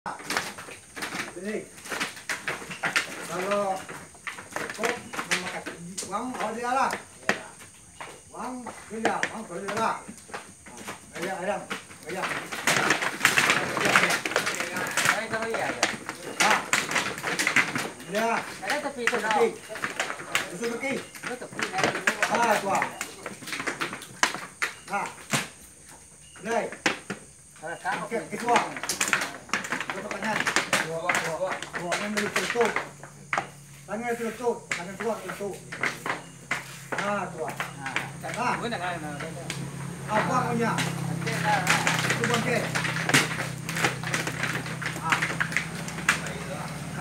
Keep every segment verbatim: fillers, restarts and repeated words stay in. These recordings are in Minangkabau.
Jadi, kalau kau mamakai uang, awak dia lah. Uang, dia, uang, kalau dia lah. Ayam, ayam, ayam. Ayam, ayam. Ha. Dia. Ada tepi tu, tepi. Usul tepi. Itu tepi, ya. Ha, tu ah. Ha. Dai. Angkek ka suah. Tutup tangan. Suah, suah. Suah, tangan dulu tutup. Tangan tutup, tangan suah tutup. Nah, suah. Nah. Apa punya? Itu bangke. Ah.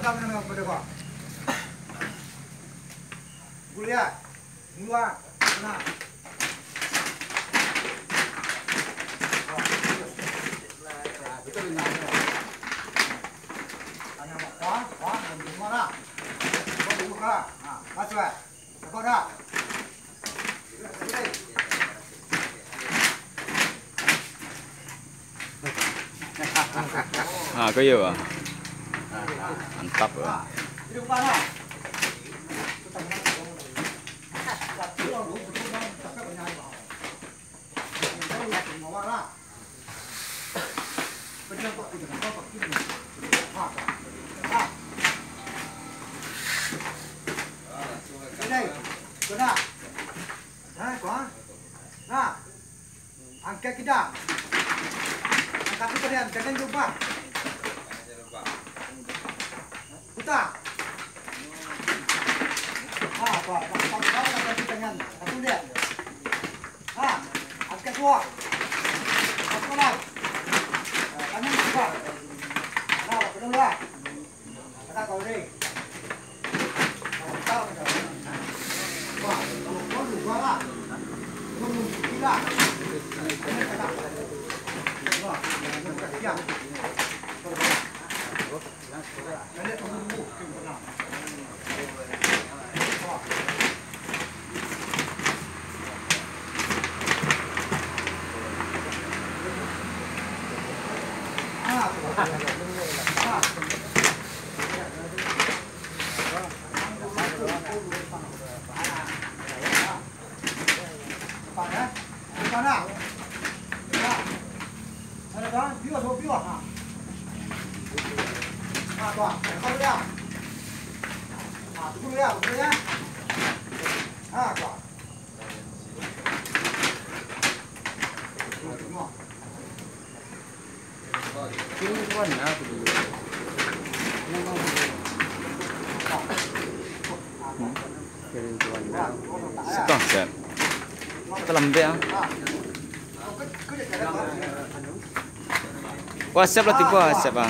Ada mana yang boleh buat? Kuliah. Dua. Nah. Ha, ko iyo, Bang. Mantap, Bang. Angkek kida. Angkek tu tadi, jangan lupa. Putar. Ha, pa, pa, pa, pa, pa, pa, tangan. Satu dia. Ha, angkek dua. Satu lagi. Ha, tangan dua. Ha, kedua. Kata kau ni. Kau tahu tak? Wah, kalau kau dua lah. Kau mungkin lah. Kau kata. Wah, kau kata. Setengah jam. Terlambat, ah. Wah, siap lah, tibo, ah, siap, ah.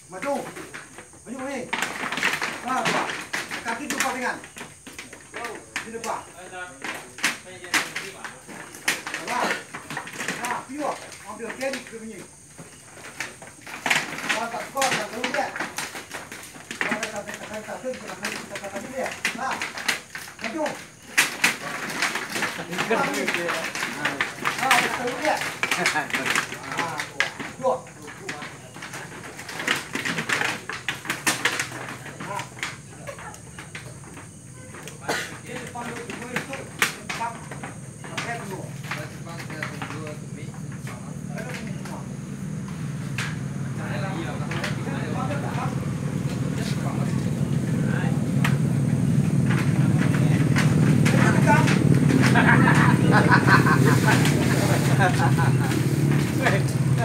Maju. Maju, maju. Nah, buah. Kaki tu pasingan. Di depan. Nah, nah, piyo. Ambil kiri ke sini. Nah, tak kuat, tak kuat dia. Nah, tak kuat, tak kuat dia. Nah, maju.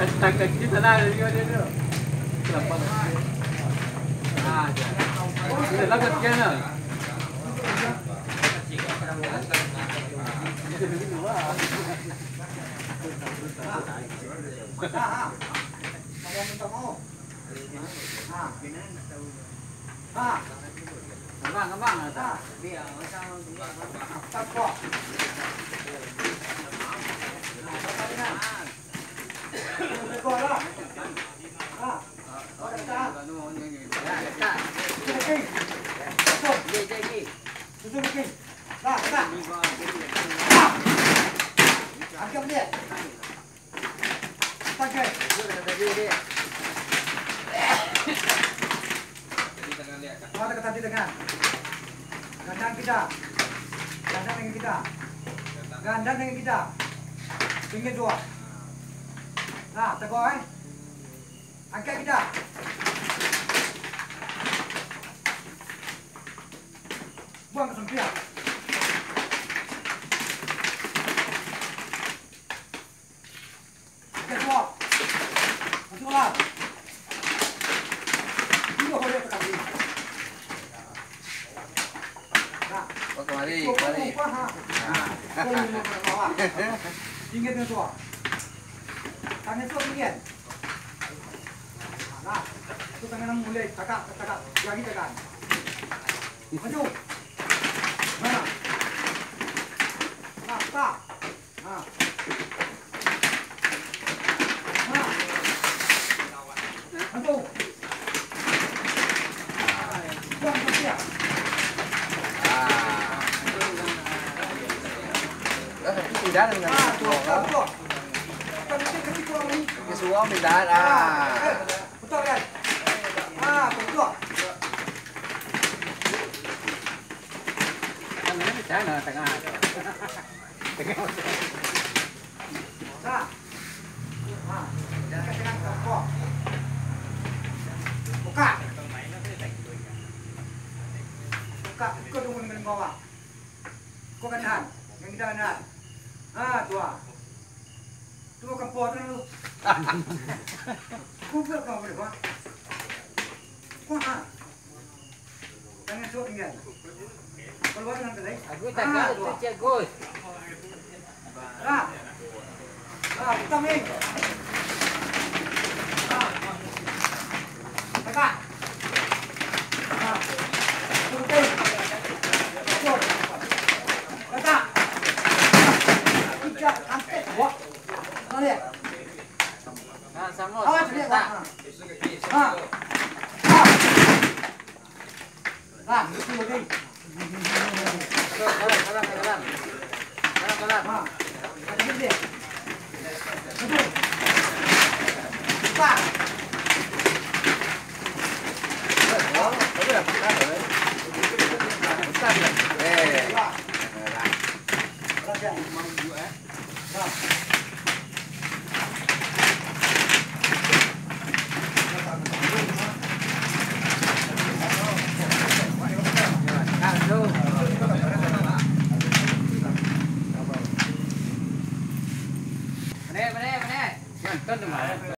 Setakat kita lah dari dia tu. Kenapa? Ah, dia. Kita lah kat dia lah. Ha. Ha. Kambang, kambang. Ha. Tapak. Tapak. Tapak. Ha. Susun lagi. Lah, lah. Lah. Angkat baliak. Tarik. Mata ka tadi tangan. Gandang kida. Gandang tangan kida. Gandang tangan kida. Pinggan duo. Nah, tarik, eh. Angkat kida. Buang ka sampiang. Angkat duo. Masuak dalam. Duo kali angkat kaki. Nah. Oh, kamari, kamari. Upah, ha. Nah. Oh, ini, ini, ini, ini. Pinggan duo. Tangan duo pinggan. Nah, tu tangan nan mulai tagak, tagak, lagi tagak. Maju. Nah. Nah, tak. Nah. Nah. Maju. Buang ke dia. Ah. Lah, tapi tidak dengan. Ah, tu, tu, tu. Kan mesti kecil kurang ni. Dia suruh minta, ah. Betul kan? Ah, betul. Kan ini di sana tengah. Tengah. Nah. Ah, jangan tengah tengah. Buka. Buka, buka dulu dengan bawah. Kau kan tahan. Yang kita kan tahan. Ah, tu ah. Tu makan po tu dulu. Kumpul kau boleh, Pak. Kuat, ha? Tangan suap tinggal. Keluar dengan kedai. Agus, ah, tagak tu, Cik Agus. Ah. Ah, hitam ni. Ah. Tagak. Ah. Putih. Betul. Tagak. Tiga, angkat, buat. Tarik. Nah, sama, awas, sama, lihat, tak. Ha. Ha. Ha, itu lagi. Kalam, kalam, kalam, kalam. Kalam, kalam. Ha. Ada dia. Betul. Tak. Oh, tapi dah makan, eh. Besar, eh. Eh. Betul.